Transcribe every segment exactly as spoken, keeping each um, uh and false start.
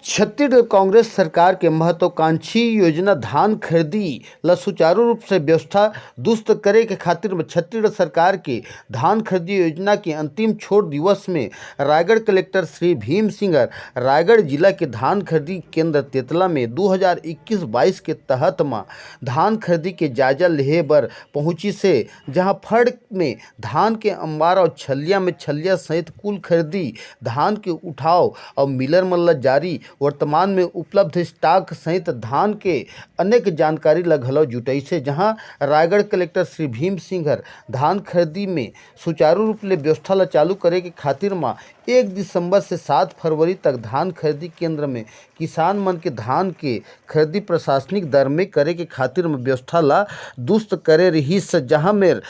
छत्तीसगढ़ कांग्रेस सरकार के महत्वाकांक्षी योजना धान खरीदी ल सुचारू रूप से व्यवस्था दुरुस्त करे के खातिर म छत्तीसगढ़ सरकार के धान खरीदी योजना के अंतिम छोर दिवस में रायगढ़ कलेक्टर श्री भीम सिंह हर रायगढ़ जिला के धान खरीदी केंद्र तेतला में दो हज़ार इक्कीस बाईस के तहत म धान खरीदी के जायजा लेहे बर पहुंचिस हे, जहां फड़ में धान के अंबार और छलिया में छलिया सहित कुल खरीदी धान के उठाव और मिलर मन ल जारी वर्तमान में उपलब्ध स्टॉक सहित धान के अनेक जानकारी ल घलो जुटाइस हे, जहां रायगढ़ कलेक्टर श्री भीम सिंह हर धान खरीदी में सुचारू रूप ले व्यवस्था ल चालू करे के खातिर म एक दिसंबर से सात फरवरी तक धान खरीदी केंद्र में किसान मन के धान के खरीदी प्रशासनिक दर में करे के खातिर म व्यवस्था ल दुरुस्त करे रिहिस, जहां मेर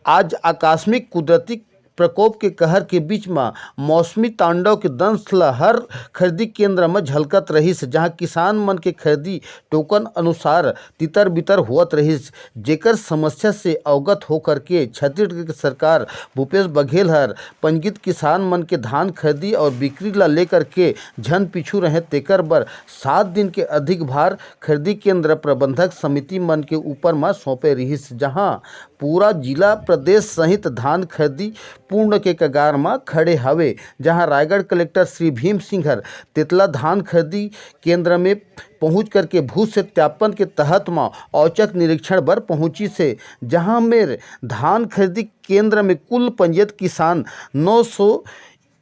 आज आकस्मिक कुदरती प्रकोप के कहर के बीच म मौसमी तांडव के दंश ल हर खरीदी केंद्र म झलकत रहिस, जहां किसान मन के खरीदी टोकन अनुसार तितर बितर होवत रहिस, जेकर समस्या से अवगत होकर के छत्तीसगढ़ के सरकार भूपेश बघेल हर पंजीकृत किसान मन के धान खरीदी और बिक्री ला लेकर के झन पीछू रहे, तेकर बर सात दिन के अधिक भार खरीदी केंद्र प्रबंधक समिति मन के ऊपर म सौंपे रिहिस, जहां पूरा जिला प्रदेश सहित धान खरीदी पूर्ण के कगार म खड़े हवे, जहां रायगढ़ कलेक्टर श्री भीम सिंह हर तेतला धान खरीदी केंद्र में पहुंच करके भू सत्यापन के तहत म औचक निरीक्षण बर पहुंचिस हे, जहां मेर धान खरीदी केंद्र में कुल पंजीकृत किसान नौ सौ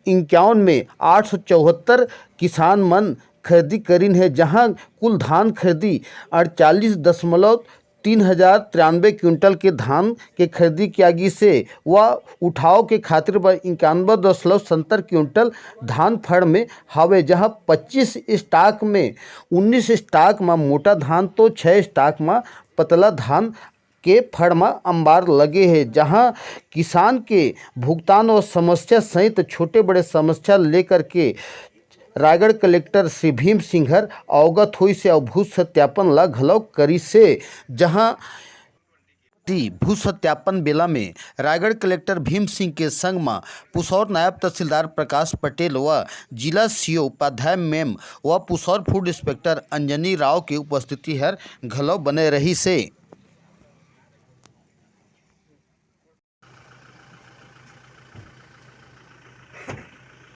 इक्यावन में आठ सौ चौहत्तर किसान मन खरीदी करिन हे, जहां कुल धान खरीदी अड़तालीस दशमलव तीन हजार तिरानबे क्विंटल के धान के खरीदी किया गिस हे। व उठाव के खातिर बर इक्यानबे दशमलव सत्तर क्विंटल धान फड़ में हवे, जहां पच्चीस स्टॉक में, उन्नीस स्टॉक म मोटा धान तो छह स्टॉक म पतला धान के फड़ म अंबार लगे हे, जहां किसान के भुगतान और समस्या सहित छोटे बड़े समस्या लेकर के रायगढ़ कलेक्टर श्री भीम सिंह हर अवगत होइस हे और भू सत्यापन ला घलो करिस हे, जहां ती भू सत्यापन बेला में रायगढ़ कलेक्टर भीम सिंह के संग म पुसौर नायब तहसीलदार प्रकाश पटेल व जिला सीओ उपाध्याय मेम व पुसौर फूड इंस्पेक्टर अंजनी राव के उपस्थिति हर घलो बने रहिस हे।